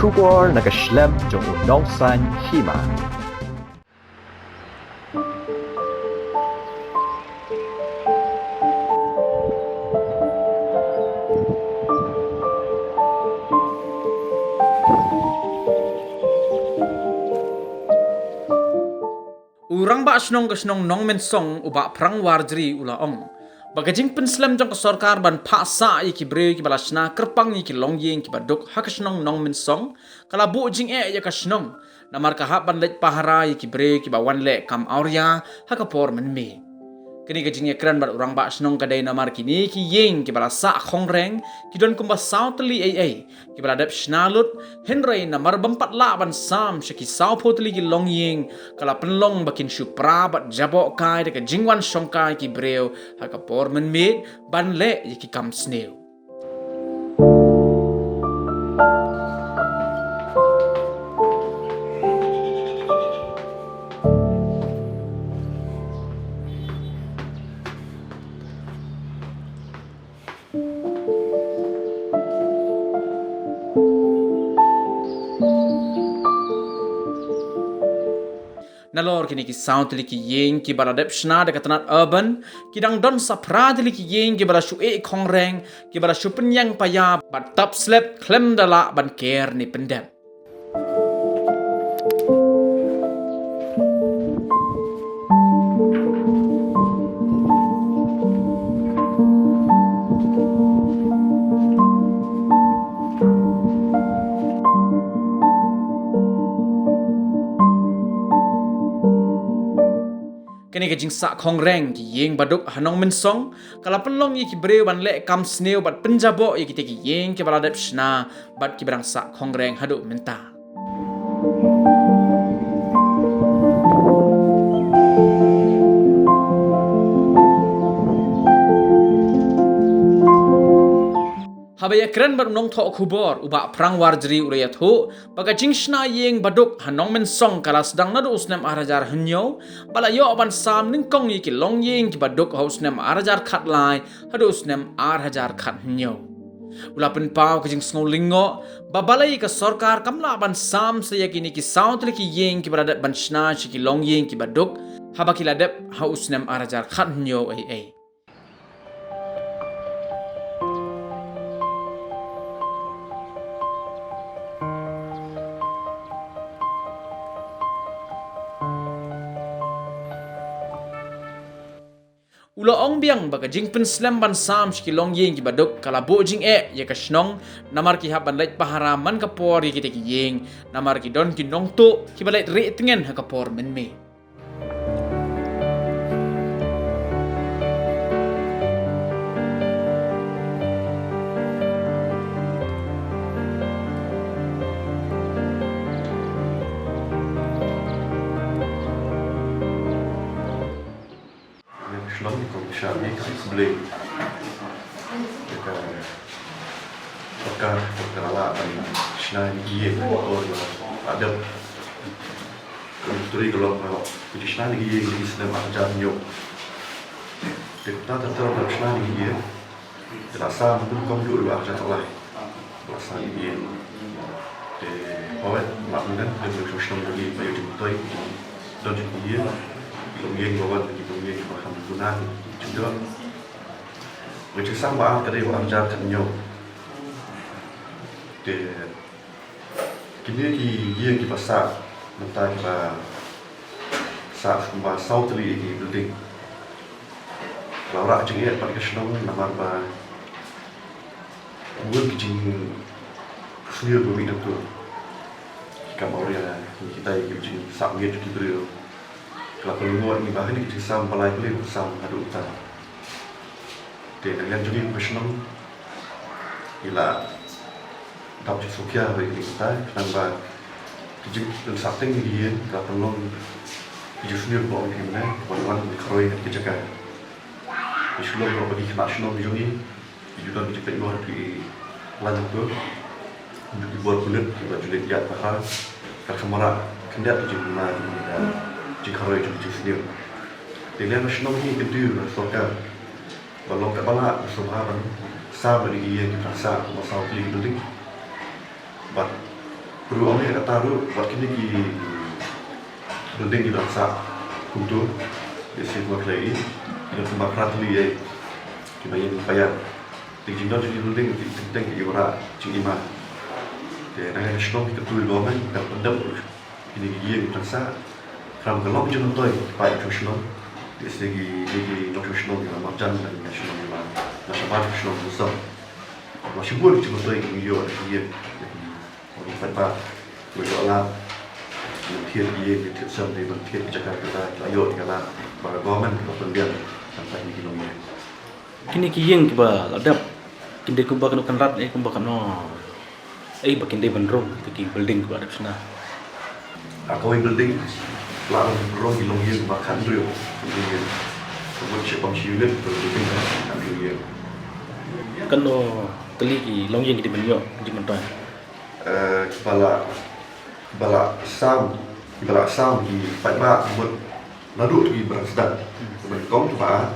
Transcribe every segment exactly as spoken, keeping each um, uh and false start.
Khubor na ka shlem jong u nongsan hima. U Rangbah Shnong ka shnong Nongmensong, u Bah Phrang Warjri, u la ong ba ka jingpynslem jong ka sorkar ban phah sah ïa ki briew kiba la shna kyrpang ïa ki longïing kiba duk ha ka shnong Nongmensong ka la buh jingeh ïa ka shnong, namar ka hap ban leit pahara ïa ki briew kiba wan leh kam awria ha ka por mynmiet. Kane ka jingïakren bad u Rangbah Shnong ka dei namar kine ki ïing kiba la sah khongreng ki don kumba saw tylli ei ei kiba la dep shna lut, hynrei namar bym pat lah ban sam sha ki sawphew tylli ki longïing, ka la pynlong ba kin shu pra bad jaboh kai da ka jingwan shongkai ki briew ha ka por mynmiet ban leh ïa ki kam sniew. Nalor kine ki saw tylli ki ïing kiba la dep shna da ka tnat urban, ki dang don sa phra tylli ki ïing kiba la shu ïeh khongreng, kiba la shu pynïeng paia bad tap slep khlem da lah ban ker ne pyndep. Kane ka jingsah khongreng ki ïing baduk ha Nongmensong ka la pynlong ïa ki briew ban leh kam sniew bad pynjaboh ïa kita ki ïing kiba la dep shna bad kiba dang sah khongreng haduh mynta. Haba ïakren bad u nongthoh khubor, u Bah Phrang Warjri u la ïathuh ba ka jingshna ïing baduk ha Nongmensong ka la sdang naduh u snem ar hajar hynñiew, ba la ïoh ban sam nyngkong ïa ki longïing kiba duk ha u snem ar hajar khatlai haduh u snem ar hajar khathynñiew. U la pynpaw ka jingsngew lyngngoh ba balei ka sorkar kam lah ban sam sa ïa kine ki saw tylli ki ïing kiba la dep ban shna sha ki longïing kiba duk haba ki la dep ha u snem ar hajar khathynñiew ei ei. U la ong biang ba ka jingpynslem ban sam sha ki longïing kiba duk ka la buh jingeh ïa ka shnong, namar ki hap ban leit pahara man ka por ïa kita ki ïing, namar ki don ki nongtuh kiba leit rieh tngen ha ka por mynmiet. Shlong ni kong sha ni ka blei. Ka, ka, ka la ban shna ni ye, or la adab. Ka turi ka long ka, ka shna ni ye, ni snem ar hajar hynñiew. Te ta ta ta ban shna ni ye. Te la sa mun kong du ar hajar lai. Lasa ïing. Te pawet la mynta te shu shnong jong ngi ba ïoh jingtoi, don jingïeit, ki longïing ba wan, ki longïing ba kham guna, jingdon. Ba jingsam ba ar ka dei ba ar hajar khathynñiew. Te kine ki ïing kiba sah mynta kiba sah kumba saw tylli ki building. La wanrah jingeh bad ka shnong namar ba bun ki jingsniew ba mih nangta. Ki kam awria, ki dei ki jingsah miet ki briew. Ka la pynlong ïa ngi ba ha kine ki jingsam ba lai pyrshah ba sam haduh mynta. Te na liang jong ngi kum ka shnong ngi la dap jingsngewkhia ha kine ki bynta, khnang ba ki jingpynsahteng ïa ki ïing ka la pynlong ki jingsniew ba ong ki mynne, wan wan ki khroi ha ki jaka. Ki shu long ba ki khynnah shnong jong ngi ki ju don ki jingpynïoh ki la jong tu. Ki bor pulit kiba ju leit ïaid pahara, ka kham wanrah khyndiat ki jingma, ki jingkhroi jong ki jingsniew. Te liang ka shnong hi ka dei ka sorkar ba long kaba lah ka sngewbha ban sam ïa ki ïing ki ba sah ba saw tylli ki building. Bad Ruh ong ïa kata ruh, wat kine ki building kiba sah kumto, ïa si kumba khlei, ïa kumba krat li ïa kiba ïeng payar. Te ki jingdon jong ki building ki teng teng ki ïa wanrah jingim. Te na ka shnong ki kyntu ïa government, kan pyndep ruh kine ki ïing kiba sah. Khlem ka long jingmyntoi ki paid ka shnong. Te ïa si ki, ki nongshong shnong kiba marjan, na ka shnong kiba, na shabar ka shnong ka shnong. Ba shibun ki jingmyntoi ki ïoh da ki ïing. Ong paidbah, ba ïoh lad ban thied ïing, thied sem, ban thied jaka kata, la ïoh ïa ka lad ba ka government ka pynbiang tang kine ki longïing. Kine ki ïing kiba la dep, kin dei kumba kano kynrad, eh, kumba kano, eh, ba kin dei ban rung ïa ki building kiba la dep shna. Ha kawei building la rung ki longïing ba khathynriew ïing. Ka mut shi pang shi unit per building, khathynriew ïing. Kano tylli ki longïing ki dei ban ïoh jingmyntoi? Eh, kiba la, kiba la sam, kiba la sam ki paidbah mut naduh kiba dang sdang. Kiba nyngkong, kiba ar,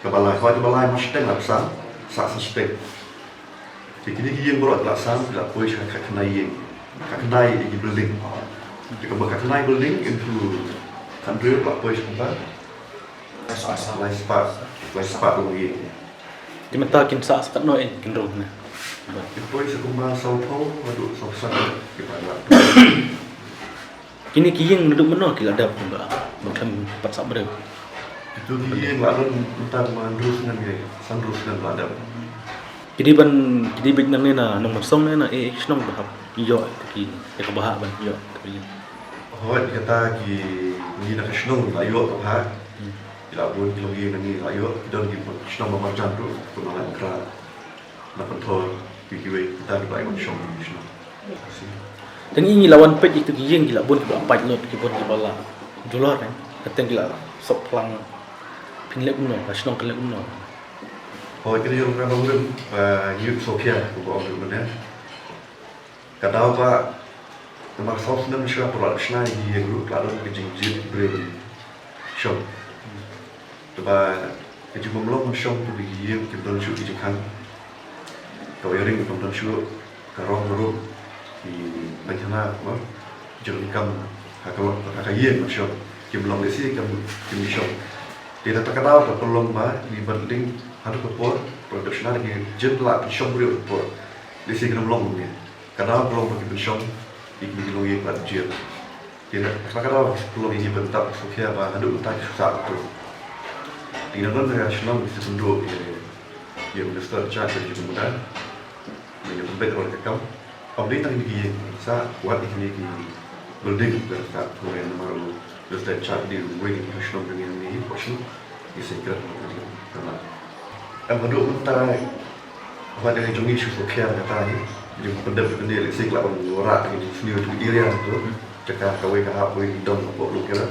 kiba lai, kiba lai, mar shiteng la sam, sah sa shiteng. Te kine ki ïing baroh la sam, la poi sha ka khyndai ïing, ka khyndai ïa ki building. Te kaba ka khyndai building into khathynriew la poi sha kata. Lai spah, lai spah long ïing. Te mynta kin sah sa katno ïing kin rung ne? Ki poi sa kumba sawphew haduh sawphew san kiba la. Kine ki ïing naduh mynno ki la dep kumba, ba khlem pat sah briew? Kito ki ïing la don mynta kumba hynriew snem ïa, sanphew snem la dep. Ki dei ban, ki dei beit nangne na nongmynsong ne na eh shnong ba hap ïoh ïa ki, ïa ka bhah ban ïoh ïa ki ïing? Hooid, kata ki, ngi na ka shnong la ïoh ka bhah. Hmm. Ki la bun ki longïing na ngi la ïoh, ki don ki shnong ba marjan ruh, kumba Laitumkhrah, na Pynthor, ki kiwei, kita ki ba ïoh shong ki shnong. Te ngi, ngi la wan peit ïa ki ïing ki la bun kiba pait lut, ki bun kiba la julor ne. Kata ki la sop phlang, phin leh kumno, ka shnong kan leh kumno? Hooid, kane ïa ka ba ngim, ba ngi ïoh sopia, kumba ong ruh mynne. Ka daw ba, namar saw snem shuwa ba la shna ïa ki ïing ruh, ka la don ka jingjied briew ban shong. Te ba ka jingbym long ban shong, te ba ki ïing kim don shuh ki jingkhang. Ka wiring kim don shuh, ka rong ka ruh, ki paikana, mo, jingdonkam ha ka, ha ka ïing ban shong. Kim long lehse kim, kim shong. Te kata ka daw ka pynlong ba ki building haduh ka por, haduh ka por ki jin la pynshong briew ka por. Lehse kim long ne. Ka daw ka long ba ki pynshong ïa kine ki longïing ba la jied. Te na ka daw ka long ïa ki ban tap sopia ba haduh mynta ki sah kumto. Te na don ka shnong ki sa pynduh ïa, ïa u minister in charge ka jingmudai. Ïa u pynbeit roi ka kam. Ym dei tang ïa ki ïing sah, wat ïa kine ki building ba sah, namar u Dei sdang chap di wei ka shnong ka ngi ngi ko shnong. Ngi sngewkren ka la. Em haduh mynta wat dei jong ngi shu sngewkren kata hi. Jong pyndep pyndep lehse ka la ban wanrah ka jingsniew jong area tu. Jaka kawei ka hap wei ki dong hapoh ruh ki la.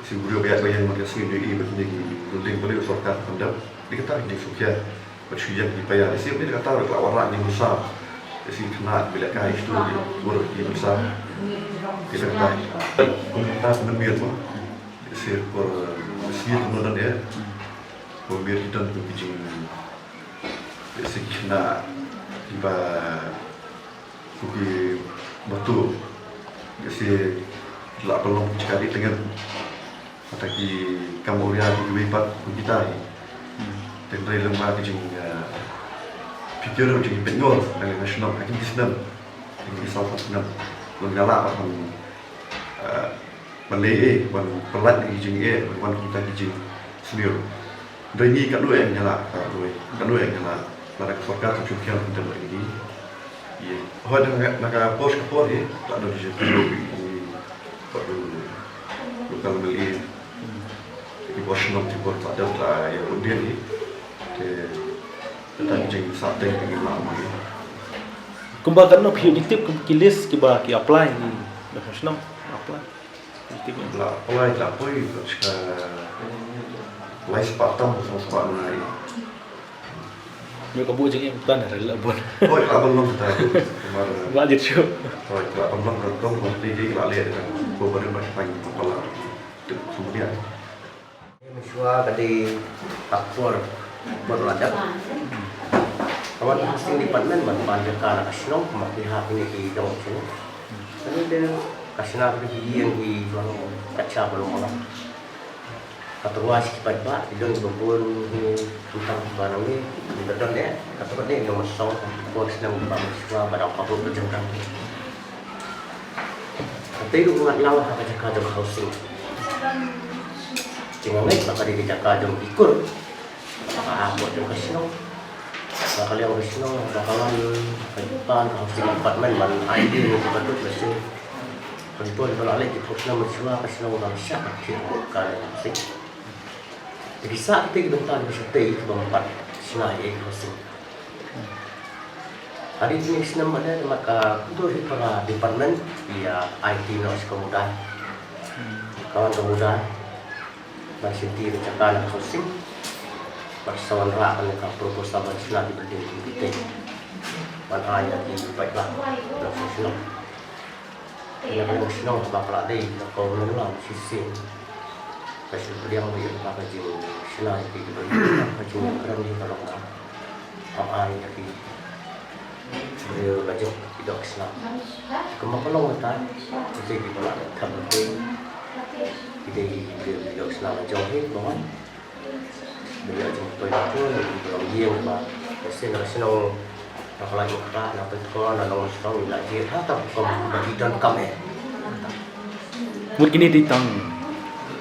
Si briew ba ïaid ba ïeng man ka sngi dei i ba kine ki building ba dei sorkar pyndep. Dei kata ka jingsngewkren. Bad shu ïeng ki paia, lehse ym dei kata ruh ka la wanrah ki nusar. Lehse ki khynnah ki lehkai, ki mur ki nusar. Ki lehkai. Kumta mynmiet mo. Lehse por, lehse kumno don eh. Por miet ki don ki jing, lehse ki khynnah kiba Ki batu, lehse la pynlong jaka dih tyngen. Kata ki kam awria ki kiwei pat kum kita hi. Hmm. Te hynrei lem bad ki jing, eh, pyrkhat jingpeit ngor na ka shnong ha kine ki snem. Ha kine ki saw phew snem. Lem nga lah ban, eh, ban leh eh, ban pyllait ki jingeh, ban wan kita ki jingsniew. Dei ngi katno ïa nga lah, katno ïa, katno ïa nga lah. Lada ka sorkar ka shu khia ka dei ngi. Ïa. Hooid na ka, na ka por ka por ïa, la don jingpynlong ïa, ïa, ïa, local M L A. Ki bor shnong ki bor padat la ïa, bun dien ïa. Te, kata ki jingsahteng ki la ma ïa. Kumba katno phi ïoh tip ki list kiba ki apply ki, na ka shnong apply. La apply, la poi, ka lai spah tam, saw spah nai. Nyo ka bu jing im tan, la bun. Oi, la ban long ta. Mar. Ba jit shu. Oi, la ban long ta, tong, ban ti, ti, la le, ta. Ko ba rim ba tang, ko la. Tu, semua dia. Mishwa ka dei ka por, por la dep. Ka wan ka housing department ban pan jaka na ka shnong, kumba ki ha kine ki dong shnong. Kane de ka shna ka ïing hi ba long ka cha ba long ba long. Ka tyrwa shi ki paidbah, ki don kiba bun hi khamtam ba nang ne, kiba don ne, ka tyrwa ne nong song, ka por shnong ba mynshuwa ba dang ka bun ka jong ka. Ka tei ruh ngat lang ha ka jaka jong housing. Ki ngeit ba ka dei ka jaka jong ki kur. Ka ha ka jong ka shnong. Ba ka liang ka shnong, ba ka wan ka pan ka housing department ban ai dei ni ka duk lehse. Ka dei ba la leh ki pok shnong mynshuwa ka shnong ba shah ka thik ka housing. Te ki sah kita ki bynta ki sah tei ki bym pat shna ïa ka housing. Hadien kine ki snem ba dei, namar ka kumto hi para department ïa ai ti noh sha ka muda. Ka wan ka muda ban shim ti ka jaka na ka housing. Bad sa wanrah kane ka proposal ban shna ki building ki tei ban ai ïa ki paidbah na ka shnong. Ïa ka shnong haba ka la dei ka kawlong lam shisien. Ka shu pdiang ïa ka jingshna ïa ki, ka jingkren ïa ka long ba ai ïa ki briew la jong ki doh ki shnong. Kumba ka long mynta, ki dei kiba la thap ki dei ki briew ki doh ki shnong la jong hi ba wan. Ba ïoh jingpoi poi, ba long ïing ba, ba sien na shnong, na Khlaiñ Mukra, na Pynthor, na Nongmynsong, la jied ha ka rukom ba ki donkam eh. Mut kine dei tang,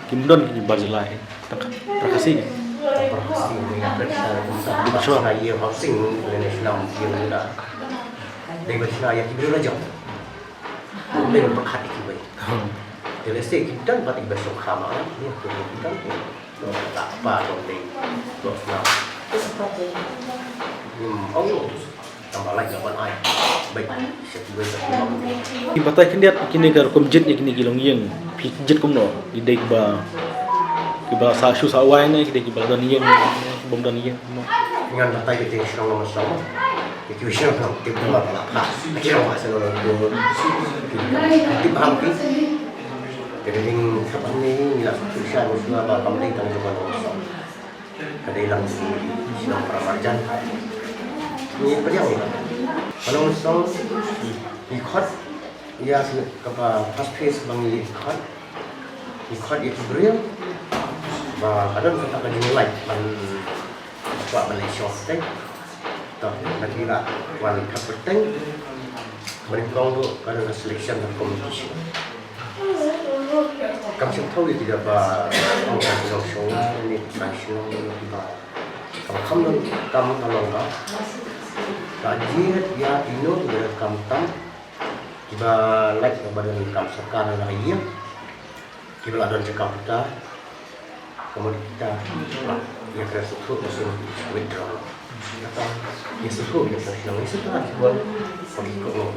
kim don ki bar jylla eh, tang ka, tang Khasi. Tang Khasi, ni na pynshai, kumta, ba shna ïing housing, lane shna ïing da. Dei ba shna ïa ki briew la jong. Dei ba pyrkhat ïa kiwei. Te lehse ki don pat kiba shong kham, ah, ni ki don. Ki batai khyndiat kine ka rukom jied ïa kine ki longïing, phi jied kumno? Ki dei kiba, kiba sah shu sah wai ne, ki dei kiba don ïing, bym don ïing kumno? Ngan batai kine ki shnong Nongmynsong. Ki shnong, ki bym pat la phah. Ki shnong Nongmynsong. Ki paham ki. Ka dei ning khap hangne ngi la shu sha mynshuwa ba kam dei tang jong ka Nongmynsong. Ka dei lang shnong para marjan. Ngi pdiang ïa ka Nongmynsong. Ngi khot ïa kaba first phase ba ngi khot. Ngi khot ïa ki briew ba ka don kata ka jinglait ban kwah ban leit shong shatei. To, na ki la wan khat kyrteng. Ba nyngkong ruh ka don ka selection committee. Kam shym thaw ïa ki da ba ong ka long shong ne ka shnong ne ba kam kham don kam ka long ba ka jied ïa kino ki da kam tam kiba lait ba don kam sorkar na ïing. Kiba la don jaka puta, ka mut kita la ïa ka sngewthuh ka sngewthuh withdraw. Kata ïa sngewthuh ïa ka sngewthuh ïa sngewthuh ha ki bor pa ki kohnguh.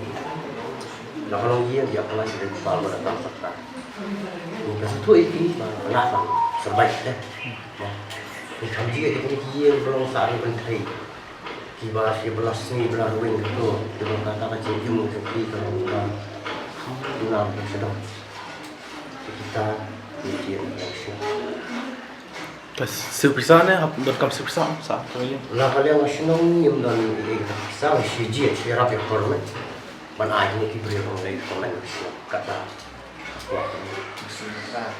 La ka long ïing ïa ka la ïa ka pal ba la tam sakta. Ka sngewthuh ïa ki ba la ka survive deh. Ni kam ji ïa ka ïing ba long sa ri ban thei. Kiba shi ba la sngi ba la ruweng ka tu, kiba kata ka jingim ka jingpyrkhat ka long ka kham duna ba sdang. Kita ki election. Ka siew pisa ne, hap donkam siew pisa, sa, ka ïa. Na ka liang ka shnong ngim don ei ei ka pisa, shi ji, shi rap ïa ka government. Ban ai ne ki briew ban leit comment ka shnong. Kata. Wah.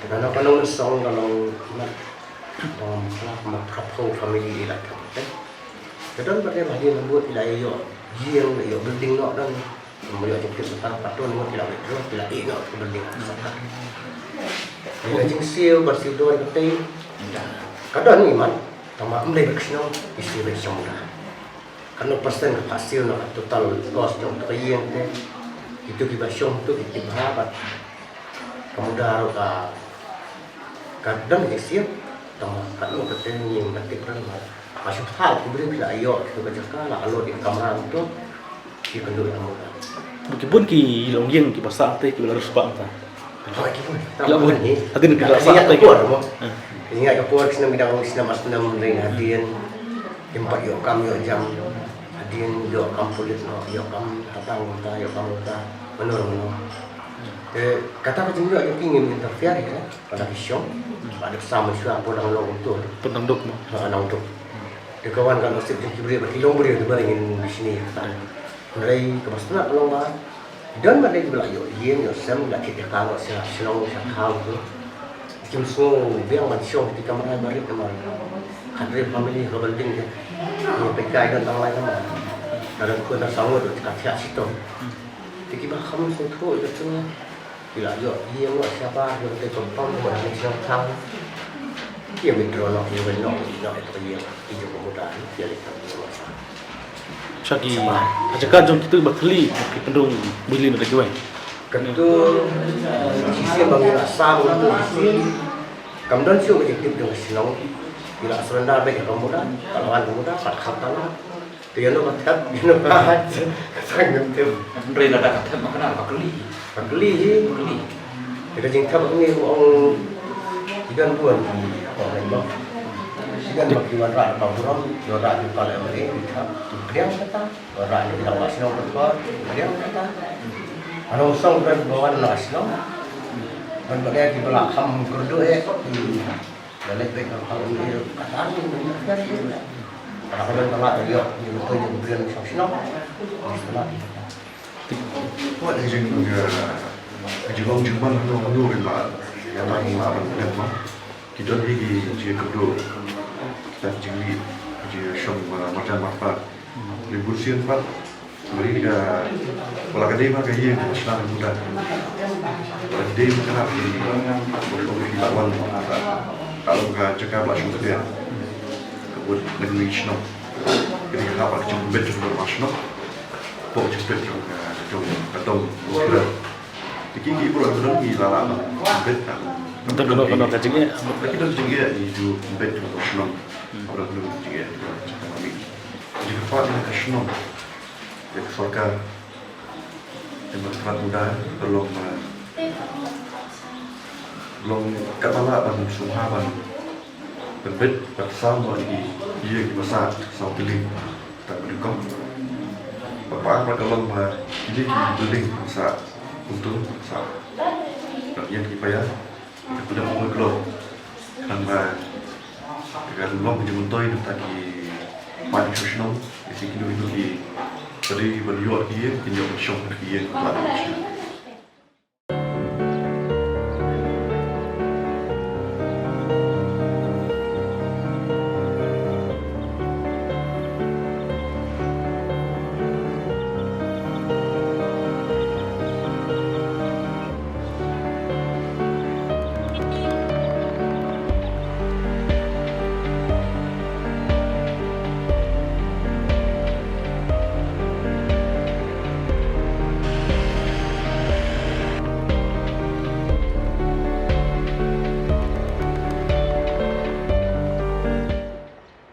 Ka na ka Nongmynsong ka long na. Dang pla ma pla pho family i la thok te. Ka don ba te ba hadien na bud i la ïoh ïing, ïoh building noh dang. Ma ïoh jingkit sa pat don mo ki la withdraw, ki la ïeh noh ka building sa pat. Ïa ka jingsiew, ban siew dor ka tei. Ka don i man, tang ba ym dei ba ka shnong, i siew ba i shong da. Katno percent ka phah siew na ka total cost jong ka ïing te. Kitu kiba shong tu ki tip bha bad ka muda ruh ka, ka don ka siew. Tang katno ka teng ïing ka tip bha bad ka shu phah ki briew ki la ïoh kitu ka jaka la allot ïa ka kamra tu. Ki kynduh ïa ka muda. Ki bun ki longïing kiba sah te kiba la riewspah ta. Hooid, ki bun. Ki la bun. Hadien ki la sah te ki. Ki nga ka por ki snem ki dang ki snem ar snem ring hadien. Kim pat ïoh kam ïoh jam. Hadien ïoh kam pulit noh, ïoh kam hatang mynta, ïoh kam mynta. Mano mano. Te kata ka jingïoh jong ki ngim interfere ïa ka. Ka la ki shong. Ba dep sa mynshuwa por dang long uto. Por dang duk mo. Ha, dang duk. Te ka wan ka lordship jong ki briew bad ki longbriew te ba ngin bishni. Hynrei kaba sngewtynnat ka long ba don ba dei kiba la ïoh ïing ïoh sem, la thied ïa ka noh sha shnong sha thaw tu. Kim sngew biang ban shong ha ki kamra barit namar khatrei family ha ka building te. Ngi peit kai don tang lai kamra. Ka don khun tang saw ngut, ka thiah shitom. Te kiba kham sngewthuh ïa ka tu. Ki la ïoh ïing noh sha bar, ïoh te compound, ïoh te shnong thaw. Ki ïa withdraw noh, ïa withdraw noh, ïa to ïing, ki jong ka muda, ki ïa leit tang ïing noh sha. Sha ki, ha jaka jong kitu ba thli, ki pynrung bujli na da kiwei. Katu, shisien ba ngi la sam, katu shisien. Kam don shuh ka jingtip jong ka shnong. Ki la surrender beit ïa ka muda, ka la wan ka muda, pat kham tang. Te ïano ba thep, ïano ba hap, ka sngewthuh ngim tip. Hynrei lada ka thep ma kane ba kylli. Ba kylli hi. Ba kylli. Te ka jingthep hangne u ong ki don bun ki ong ba. Ki don ba ki wanrah ba burom, ki wanrah ki pal M L A, ki thep, ki pdiang kata. Wanrah ki dang wah shnong ba thor, ki pdiang kata. Ano song don ba wan na shnong. Don ba dei ki ba la kham kyrduh eh. Ïa leit beit na ka ri ka tar ni ka ri. Para ka don ka la ïoh ïa ka ïoh brin sha shnong. Ni ka la. Wat ka jing ka jinglong jingman hano hano ri la ïa la ïa la ban lem ma. Ki don hi ki jingkyrduh. Kita ki jingli ki jingshong marjan marpa. Ri bun sien pat. Mari ka, wala ka dei ma ka ïing ka shna ka muda. Wala ka dei ma ka na ka ïing ka shong ka wan ka long ka jaka ba shong ka dia. Ka bud na ka ïing shnong. Ka dei ka hap ka jingpynbeit jong ka shnong. Pok jingpynbeit jong ka jong ka dong ka kira. Ki ki bro ka dong ki la la ma pynbeit ka. Ka dong ka dong ka jingeh. Ka dong jingeh ni ju pynbeit jong ka shnong. Ka dong jingeh. Jingeh ka pa ni ka shnong. Ïa ka sorkar. Ïa ka sorkar muda ka long, eh, long katba lah ban sngewbha ban pynbeit ban sam noh ïa ki ïing kiba sah saw tylli. Tang ba nyngkong. Ba ar pat ka long ba kine ki building kiba sah kumto kiba sah. Ban ïeng ki paia. Ka pynlong khlem ba ka long ka jingmyntoi na ki paid shnong, ki kino kino ki pari ban ïoh ki ïing, kin ïoh ban shong ha ki ïing.